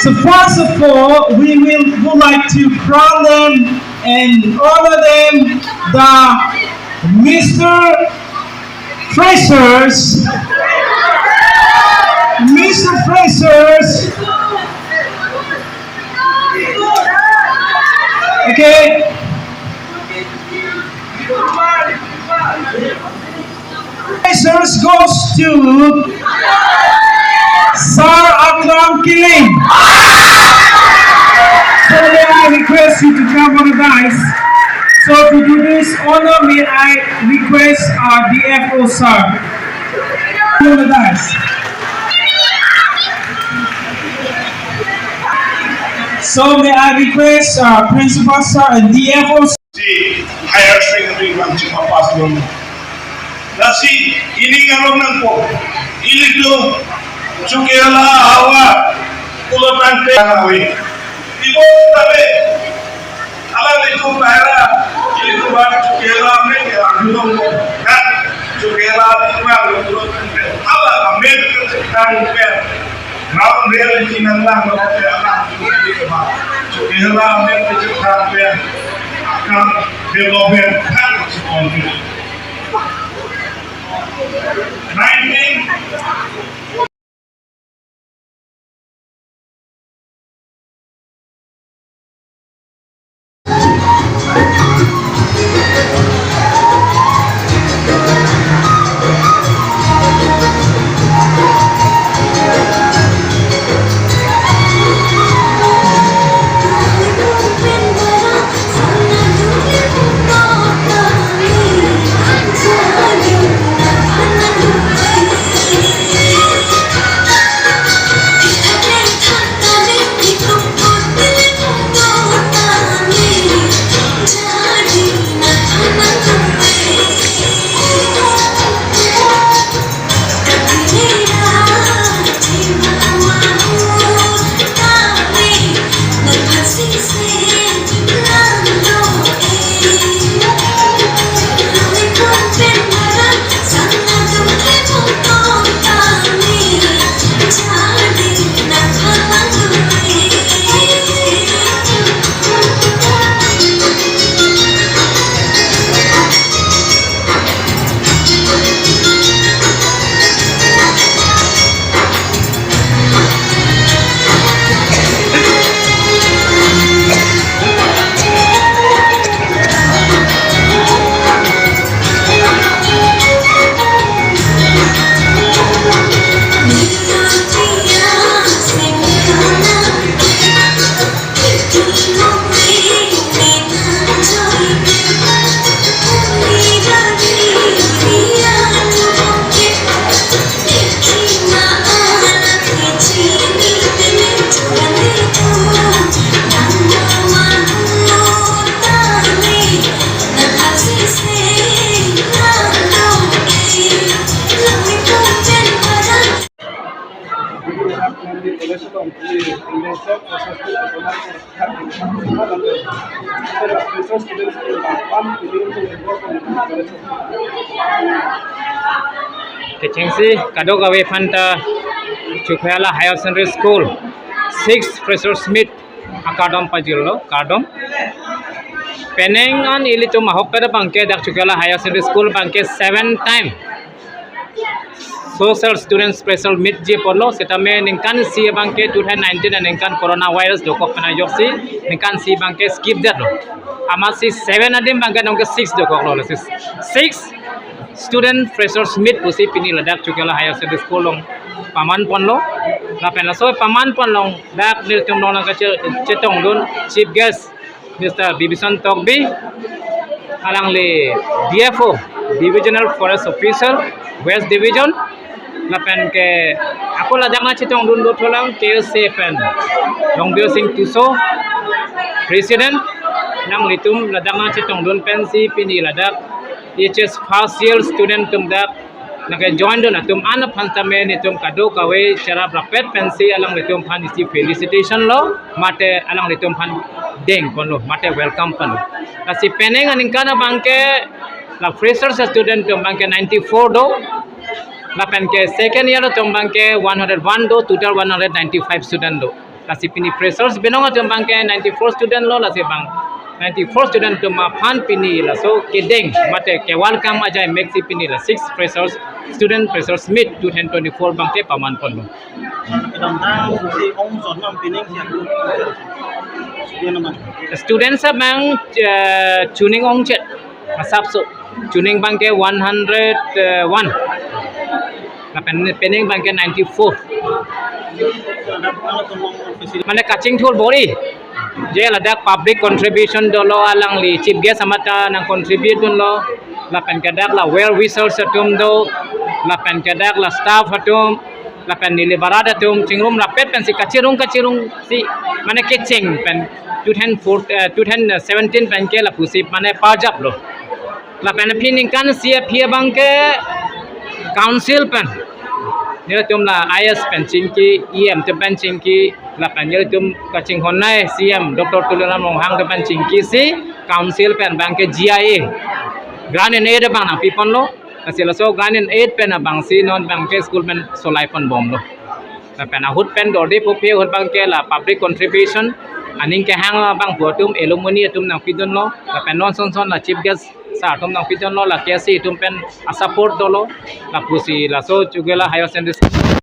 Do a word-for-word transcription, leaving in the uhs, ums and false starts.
So first of all, we will would like to crown them and honor them, the Mister Freshers. Mister Freshers. Okay. Freshers goes to Sir Akram Killing. So may I request you to come on the dais. So to do this honor, may I request our D F O sir on the dais. So may I request our principal sir and D F O si higher secondary bang chepapass longlo. Lasi ining arong nangpo. Ilitum Chokihola havar pulo tangte ave. Ibo tabe. Alanglitum bahira. Ilitum bang Chokihola amen ke arjulongpo. Kan Chokihola amen bang pulo tangte. Hala amen ke tangte. Ground reality nanglang lo ke alang. Chokihola amen ke tangte. Kam development tang si konti. Nineteen. Kechengsi kadokave aphanta Chokihola Higher Secondary School sixth Freshers Meet akardom pajirlo, kardom. Penang an ilitum ahok kada abangke dak Chokihola Higher Secondary School abangke seven time Social Students Freshers Meet ji apotlo, setame ningkan isi abangke two thousand nineteen aningkan coronavirus dokok pen ajoksi ningkan isi abangke skip detlo. Amatsi seven adim abangke nonke six dokoklo, lasi six Student Freshers Meet pusi pini ladak Chokihola Higher Secondary School along paman ponlo. Lapen laso paman pon along dak nelitum along nangkache-, chetongdun chief guest Mister Bibison Tokbi, alangli D F O, Divisional Forest Officer, West Division, lapen ke ako ladak nangchetongdun do tholang K S A pen Longbir Sing Tisso, President, alanglitum ladak nangchetongdun pensi pini ladak H S first year student atum dak nangkejoindun atum an aphan tame nelitum kadokave cherap rapet pensi alanglitum aphan isi felicitation lo, mate alanglitum aphan deng ponlo, mate welcome ponlo. Lasi penang aningkan abangke la freshers student atum abangke ninety-four do, lapen ke second year atum abangke one hundred one do, total one hundred ninety-five student do. Lasi pini freshers binong atum abangke ninety-four student lo, lasi bang ninety-four student atum aphan pini laso kedeng mate ke-welcome ajai meksi pini la six freshers, student freshers meet two thousand twenty-four abangke paman ponlo. Kedamtang si ong son nam pining si aku. Dia nama. Students abang, eh, chuning ongchot asapso, chuning abangke one hundred one, lapen pining abangke ninety-four. Mane kachingthur bor-i, je ladak public contribution dolo, alangli chief guest amat ta nang contribute dunlo, lapen ke dak la well wishers atum do, lapen ke dak la staff atum, lapen neli barat atum chingrum rapet pensi kachirung kachirung si, mane kecheng pen two thousand four, eh, two thousand seventeen pen ke lapusi mane parjap lo. Lapen aphi ningkan isi aphi abangke council pen, nelitum la I S pen chingki, E M atum pen chingki, lapen nelitum kachinghon nai C M Doctor Tuliram Ronghang atum pen chingki si council pen abangke G I A, grant in aid abang nangpi ponlo. Lasi laso grant in aid pen abang si non abangke school pen solai pon bomlo. Lapen ahut pen dorde pupe ahut abangke la public contribution, aning kehang abang pu atum, alumni atum nangpi dunlo. Lapen non son son la chief guest sir atum nangpi dunlo, la K S A atum pen asupport dolo. Lapusi laso Chugela Higher Secondary School